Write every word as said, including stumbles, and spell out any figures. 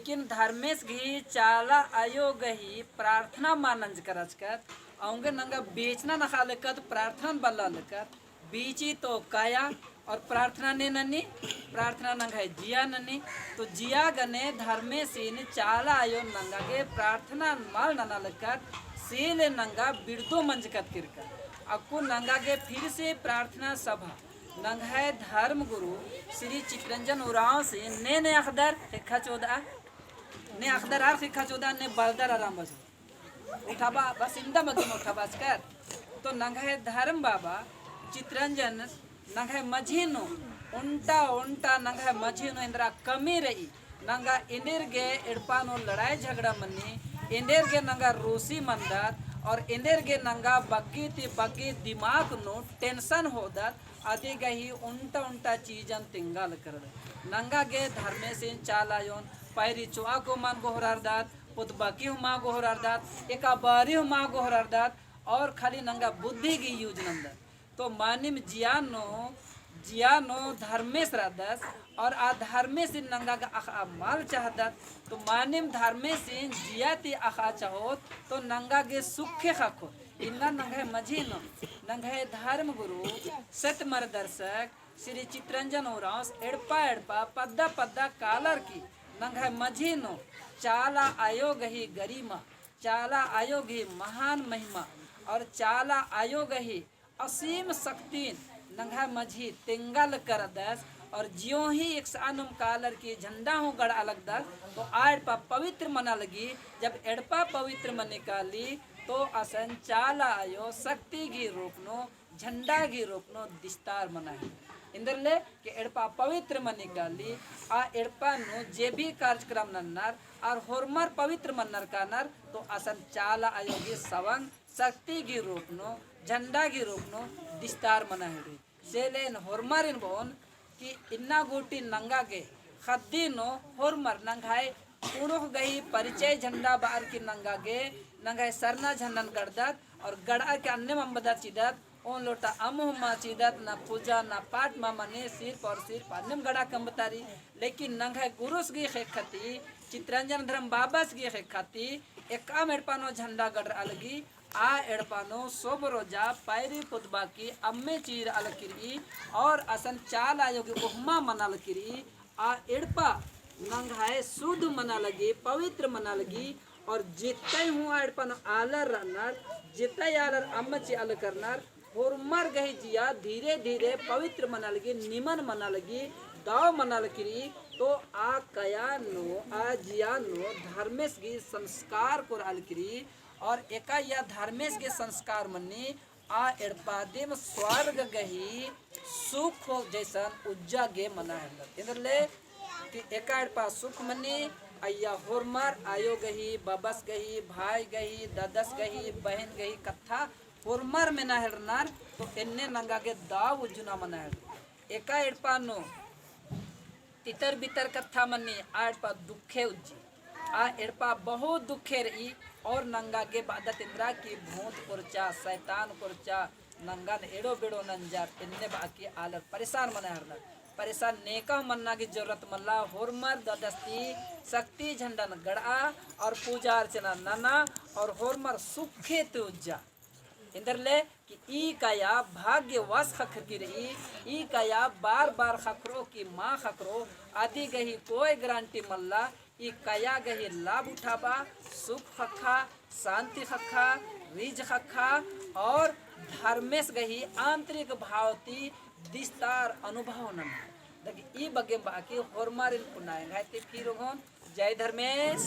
लेकिन धर्मेस गही चाला आयो गही प्रार्थना मा नंजकर रहचकत, औंगे नंगा बेचना नखा लेकत, प्रार्थना बल्ला लेकत, बीची तो काया और प्रार्थना ने ननी, प्रार्थना नंग्है जिया ननी। तो जिया गने धर्मेसिन चाला आयो नंगा गे प्रार्थना मल नना लेकत, सीले नंगा बिड़दो मंजकत किरकत। अक्कु नंगा गे फिर से प्रार्थना सभा नंग्है धर्म गुरु श्री चितरंजन उराँवसिन ने ने अख़दर ख़ेक्खा चोदआ, ने अख़दर आर ख़ेक्खा चोदआ, ने बलदर आराम बजो। उठाबआ, बस इवंदा मगिम उठाबआ चिकर। तो नंग्है धर्म बाबा चितरंजन नंग्है मझी नू ओन्टा ओन्टा नंग्है मझी नू एन्दरा कमी रई, नंगा एन्देर गे एड़पा नू लड़ाई झगड़ा मनी, एन्देर गे नंगा रूसी मनदत और एन्देर गे नंगा बग्गी ती बग्गी दिमाग नू tension होदत, अदी गही ओन्टा ओन्टा चीजन तेंगा लकरदत। नंगा गे धर्मेसिन चाला आयोन पैरी चोआ को मल गोहरारदत, पुतबकी हूँ मल गोहरारदत, एका बारी हूँ मल गोहरारदत, और खाली नंगा बुद्धि गही use नन्दत। तो मानिम जिया नू, जिया नू धर्मेस रअदस, और आ धर्मेसिन नंगा गे अख़आ मल चाहदत। तो मानिम धर्मेसिन जिया ती अख़आ चाहोत, तो नंगा गे सुखे ख़क्खोत। इन्ना नंग्है मझी नू, नंग्है धर्म गुरु, सत मार्गदर्शक, श्री चितरंजन उराँवस एड़पा एड़पा पद्दा पद्दा कालर की नंग्है मझी नू चाला आयो गही गरिमा, चाला आयो गही महान महिमा और चाला आयो गही असीम शक्तिन नंग्है मझी तेंगा लकरदस। और ज्यों ही एकसआ नुम कालर की झंडा हूँ गड़आ लगदस, तो आ एड़पा पवित्र मना लगी। जब एड़पा पवित्र मनी काली, तो असन चाला आयो शक्ति गही रूप नू झंडा गही रूप नू दिस्तार मना हेलरई। एन्देरले कि एड़पा पवित्र मनी काली, आ एड़पा नू जे भी कार्यक्रम नन्नर, आर होरमर पवित्र मन्नर कानर, तो असन चाला आयो गही सवंग शक्ति गही रूप नू, झंडा गही रूप नू दिस्तार मना हेलरई। से ले एन होरमारिन बओन कि इन्ना गूटी नंगा गे ख़द्दी नू होरमर नंग्है कुँड़ुख़ गही परिचय झंडा बअर की नंगा गे नंग्है सरना झंडन गड़दत और गड़आ के अन्नेम अम्बदत चिदत, ओन लोटा अम्म हूँ मल चिदत, ना पूजा ना पाठ मल मनी, सिर्फ और सिर्फ अन्नेम गड़आ के अम्बतारी। लेकिन नंग्है गुरुस गही ख़ेक्खती, चितरंजन धर्म बाबस गही ख़ेक्खती, एकअम एड़पा नू झंडा गड़रआ लगी, आ एड़पा नू सोबरोजा पैरी पुतबकी अम्मे चीरआ लगी रई और असन चाला आयो गही ओहमा मना लगी रई। आ एड़पा नंग्है शुद्ध मना लगी, पवित्र मना लगी और जेतई हूँ आ एड़पा नू आलर रअनर, जेतई आलर अम्म चिआ लगी रअनर, होरमर गही जिया धीरे धीरे पवित्र मना लगी, निमन मना लगी, दव मना लगी रई। तो आ कया नू, आ जिया नू धर्मेस गही संस्कार कोरआ लगी रई। और एका या धर्मेस गही संस्कार मनी आ एड़पा दिम स्वर्ग गही सुख जैसन उज्जा गे मना हेलरई। एन्देरले कि एका एड़पा सुख मनी, अइय्या होरमर आयो गही, बबस गही, भाई गही, ददस गही, बहिन गही कत्था होरमर मेना हेलरनर, तो एन्ने नंगा गे दव उज्जना मना हेलरई। एका एड़पा नू तितर बितर कत्था मनी, आ एड़पा दुखे उज्जी। आ एड़पा बहुत दुखे रई और नंगा गे बअदत एन्दरा कि भूत कोरचा, शैतान कोरचा, नंगन एड़ो बेड़ो नंजर, एन्ने बआ कि आलर परेशान मना हेलरनर। परेशान नेका मन्ना गही जरूरत मल्ला, होरमर ददस ती शक्ति झंडन गड़आ और पूजा अर्चना नना और होरमर सुखे ती उज्जा। एन्देरले कि ई कया भाग्यवश ख़क्खरकी रई, ई कया बार बार ख़क्खरओ कि मल ख़क्खरओ, अदी गही कोई guarantee मल्ला। ई कया गही लाभ उठाबआ, सुख ख़क्खा, शांति ख़क्खा, रिझ ख़क्खा और धर्मेस गही आंतरिक भाव ती दिस्तार अनुभव नना। दगी ई बग्गेम बआ कि होरमारिन पुना एंग्है ती फिर ओंगोन। जय धर्मेस।